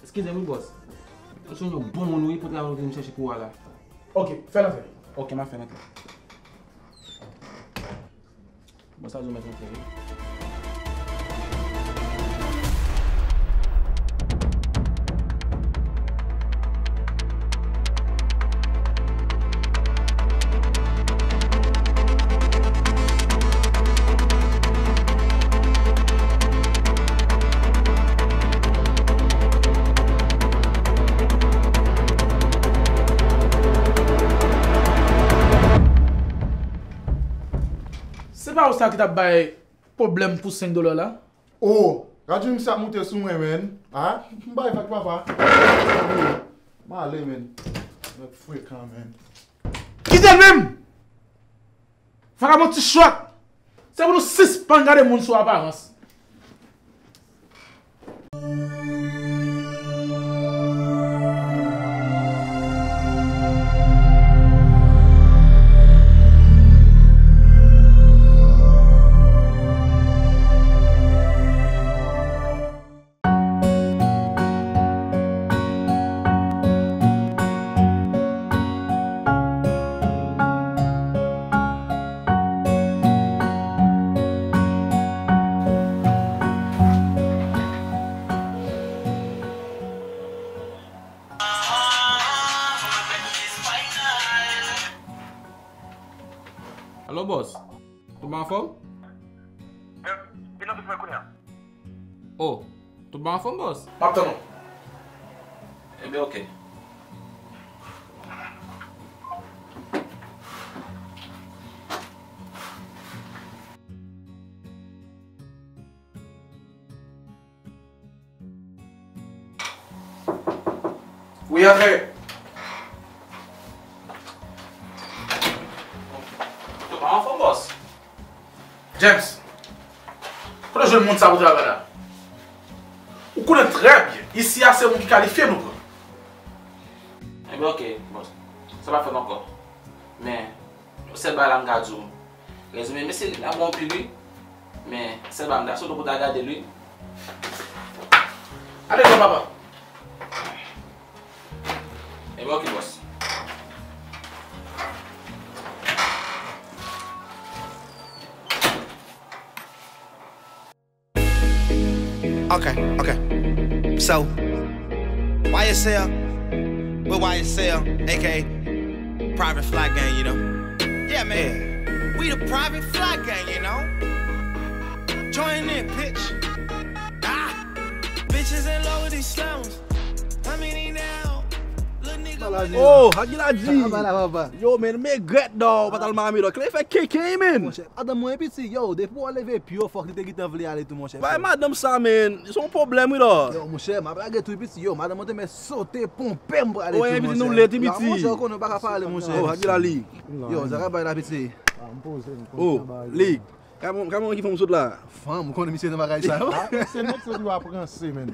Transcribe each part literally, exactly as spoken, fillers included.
Eskize m wi, bòs. Ou se yon bon moun wi pou travay ou vin chèche pou w la. Ok, fè l antre. Ok, m ap fè l antre. Bon, sa di w mèt antre wi. Se pa ou sa ki t ap bay pwoblèm pou senk dola la? Oh, gad jan misye ap moute sou mwen, menn. Ah, m bay vag, papa. M ale, menn. Nèg frekan, menn. Kite l menm! Vagabon ti chòt! Se pou nou sispann gade moun sou aparans. Alo, bòs. Tout bon anfòm? Vin nan ofis mwen kounye a. Oh, tout bon anfòm, bòs? M ap tann ou. Ebyen, oke. Wi, antre. Ou pa anfòm, bòs? James, kote w jwenn moun sa pou travay la? Ou konnen trè byen, isi a se moun ki kalifye nou pran. Ebyen, oke, bòs. Sa pa fèt ankò. Men, yon sèl bagay la m ka di w. Rezime, mesye, li la bon anpil, wi. Men, sèl bagay m ta swete w pou ta gade l, wi. Ale, granpapa. Ebyen, oke, bòs. Okay, okay. So, Y S L, we're Y S L, A K A Private Fly Gang, you know. Yeah, man. We the Private Fly Gang, you know. Join in, bitch. Ah, bitches in love with these slims. How many now? Little nigga. Oh, Aguila G. Sa va la, papa? Yo, man, m regrèt, dawg, pa t al Miami, dawg. Kile fè kenken, man. Monchè, madanm mwen piti, yo, depi w leve pye w, fòk li te gentan vle ale tou, monchè. Bay madanm sa, man. Se yon pwoblèm, wi, dawg. Yo, monchè, m ap lage tou, piti, yo, madanm mwen te mèt sote ponpe m prale tou, monchè. Wi, piti, nou lèd, wi, piti. Monchè, ou konnen, ou pa ka pale, monchè. Oh, Aguila G. Yo, sa ka bay la, piti. Ah, m poze, m konn sa bay. Oh, Lig. Kòman, kòman ki fanm sot la? Fanm, ou konnen misye nan bagay sa yo? Ah, se nèg sa yo ap ranse, man.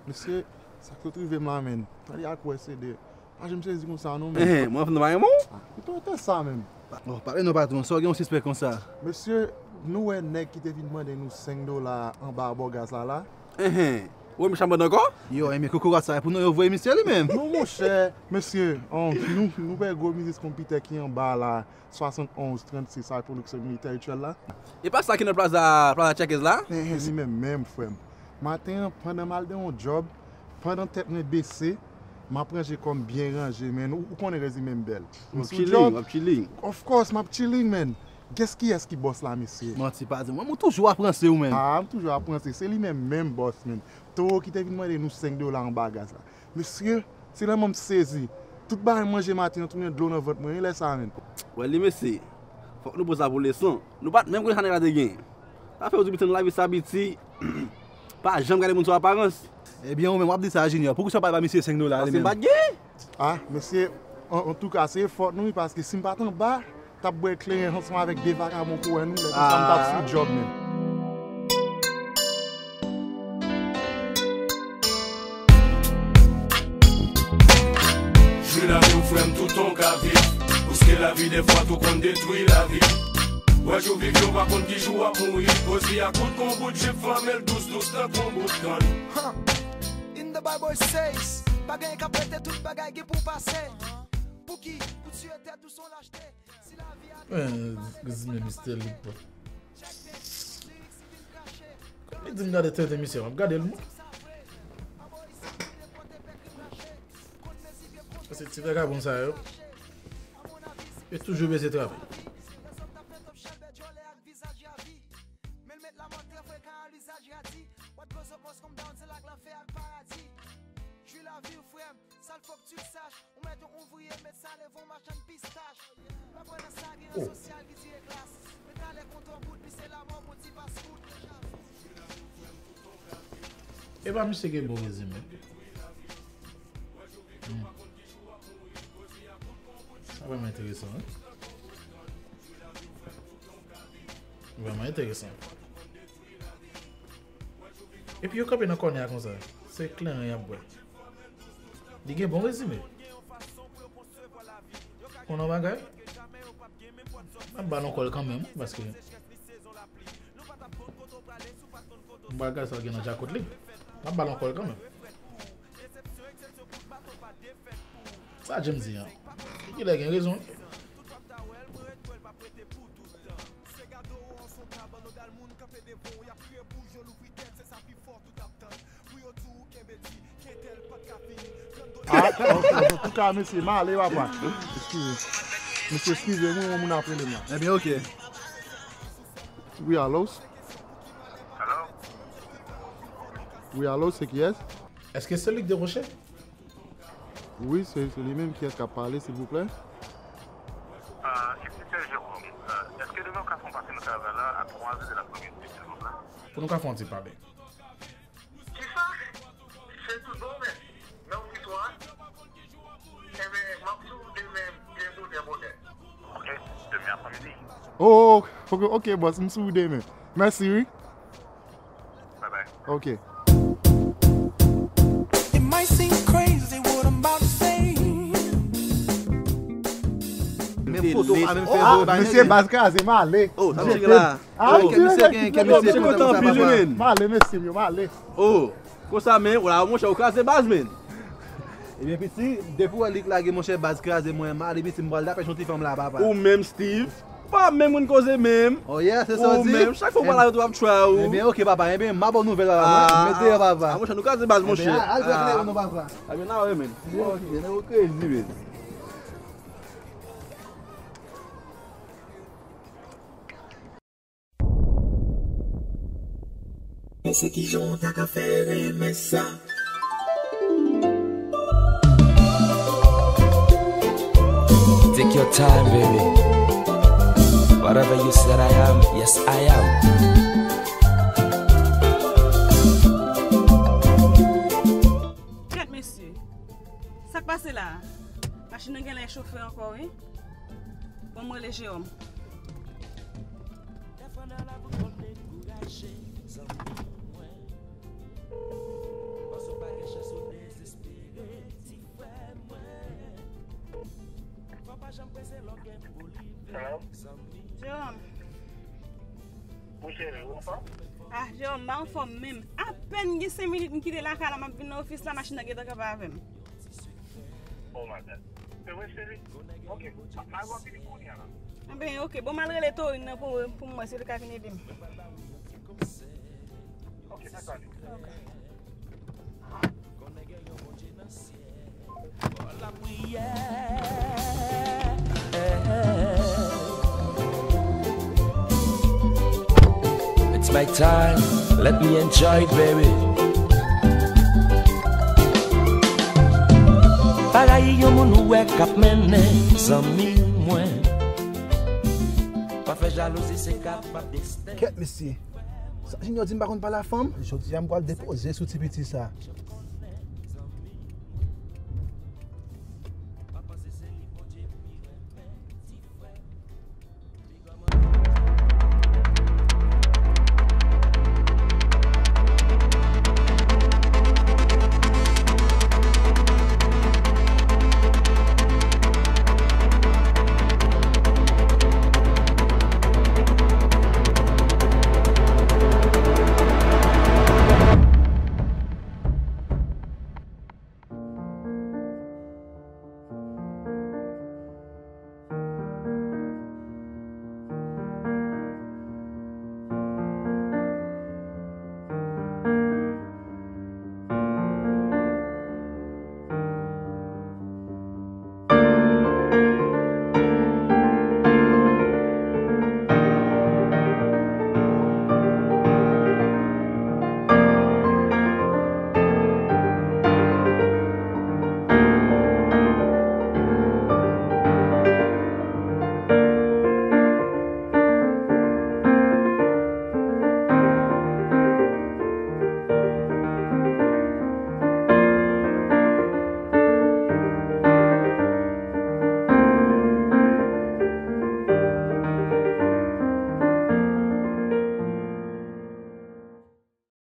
Mesye, sa k sot rive m la, man. Tande ak wè se de. Pa janm sezi konsa non, man. Ehe, mwen fanm nan pa renmen w? Ah, pito te sa menm. Oh, pale non patwon, sa w gen yon sispèk konsa? Mesye, nou wè nèg ki te vin mande nou senk dola anba bò gaz la la? Ehe, ou wè misye ap mande ankò? Yo, enben kokorat sa, pou nou yo voye misye li menm. Non, monchè, mesye, oh, nou, nou wè gwo biznis konpitè ki anba la. Swasannonz trannsis Hypolux Military Trail la. E pa sa ki nan plaza, plaza Checkers la? Ehe, li menm, menm, frè m. Maten an, pandan m al nan yon djòb, pandan tèt mwen bese, m ap ranje kò m byen ranje, man. Ou, ou konnen rezime m bèl. M ap chilling, m ap chilling. Of course, m ap chilling, man. Guess kiyès ki bòs la, mesye? Manti, pa di mwen, ou toujou ap ranse ou menm. Ah, m toujou ap ranse. Se li menm, menm bòs, man. Towo ki te vin mande nou senk dola anba gaz la. Mesye, se lè mwen m sezi. Tout bagay manje maten an tounen dlo nan vant mwen, e lè sa menm. Wè li mesye, fòk nou pran sa pou leson. Nou pa t menm konnen sa nèg la te gen. Sa fè yo di piti nan lavi sa piti, pa janm gade moun sou aparans. Ebyen ou menm w ap di sa Junior, poukisa w pa bay misye senk dola li menm? Paske m pa t gen. Ah, mesye, an, antouka se fòt nou wi, paske si m pa t anba, t ap bwè kleren ansanm avèk de vagabon kou wè nou, lè konsa m t ap sou djòb menm. Jwi lavi w frè m, toutan w ka viv. Paske lavi dèfwa tou konn detwi lavi. Wè jou viv yo pa konn ki jou w ap mouri. Pozi a kout kon bout jip, flanme l dous dous tankou bout kann. Bad Boy Says, pa gen ka prete, tout bagay gen pou pase. Pouki ou tiye tèt ou son lachte? Si lavi a te Men, Grizzly men Mister Lig, bro. Li di m gade tenten misye, m ap gade l mwen. Paske ti vagabon sa yo, yo toujou bezwen travay. Men l met lamò trè frekan a lizaj radi. What goes up must come down, se la k lanfè ak paradi. Jwi lavi w frè m, sa l fòk tu sach. Ou mèt yon ouvriye, met sa levan machann pistach. Pa kwè nan sa gen ran sosyal ki tire klas. Men talè kontan bout, li se lamò pou ti paskout. E pa misye gen bon rezime. Hmm. Sa vrèman enteresan, wi. Vrèman enteresan. Epi yo kanpe nan kònè a konsa. Se kleren y ap bwè. Li gen bon rezime. Konnen yon bagay? M ap ba l yon kòl kanmenm, paske m pral gade sa l gen nan djakot li. M ap ba l yon kòl kanmenm. Sa James di an? Li genlè gen rezon. Ah, ok, antouka, mesye, m ale, papa. Eskize. Mesye, eskize, mwen, yon moun ap rele m la. Ebyen, ok. Wi, alo? Wi, alo, se kiyès? Èske se li k dekwoche? Wi, se se li menm. Kiyès k ap pale, silvouplè? Enstitisyè Jewòm, èske demen w ka fè yon pase nan travay la a twa zè de lapremidi, silvouplè? Pou nou ka fè yon ti pale. Kisa? Se tout bon, men. Nan yon ti swa? Enben, m ap sou demen byen bonè, bonè. Ok, demen apremidi. Oh, ok, ok, bòs, m sou demen. Mèsi, wi. Bye bye. Ok. It might seem crazy what I'm about to say. Men foto pa menm fè Ah, vre bagay mesye, baz kraze, m ale. Oh, sa m cheke la. Ah, Oh, ke misye gen, ke misye gen konsa, papa. M ale, mesye m yo, m ale. Oh, konsa men, wala, monchè, ou kraze baz, men. Ebyen, piti, depi w wè Lik lage, monchè, baz kraze, mwen, m ale, piti, m pral dapè yon ti fanm la, papa. Ou menm, Steve. Ou pa menm konn koze menm. Oh, yeah, se sa w di? Ou menm, chak fwa w pale avèk ou, w ap try ou. Ebyen, ok, papa, ebyen, m a ba w nouvèl, papa. Mwen, mete yo, papa. Ah, monchè, nou kraze baz, monchè. Ebyen, al, al, al, al, non, papa. Ebyen, nan, wi, men. Ok, nèg ou crazy, men. Men se kijan w ta ka fè renmen sa. Take your time, baby. Whatever you said I am, yes, I am. Kèt mesye, sa k pase la a? Machin nan genlè chofe ankò, wi. Bon, m rele Jewòm. Hello? Jewòm. Wi, cheri, ou anfòm? Ah, Jewòm, m pa anfòm menm. Apèn gen senk minit m kite lakay la, m ap vin nan ofis la, machin nan gentan kanpe avè m. Oh my God. Se vre, cheri? Ok. M a, m a rive fini kounye a la. Enben, ok. Bon, m al rele Torin nan pou, pou m wè si li ka vin ede m. Ok, dakò, ale. Ok. It's my time, let me enjoy it, baby. Pa rayi yon moun ou wè k ap mennen zanmi mwen. Pa fè jalouzi, se kapab desten. Kèt, mesye. Sa Junior di m pa konn pale a fanm? Jodi a m pral depoze sou ti piti sa.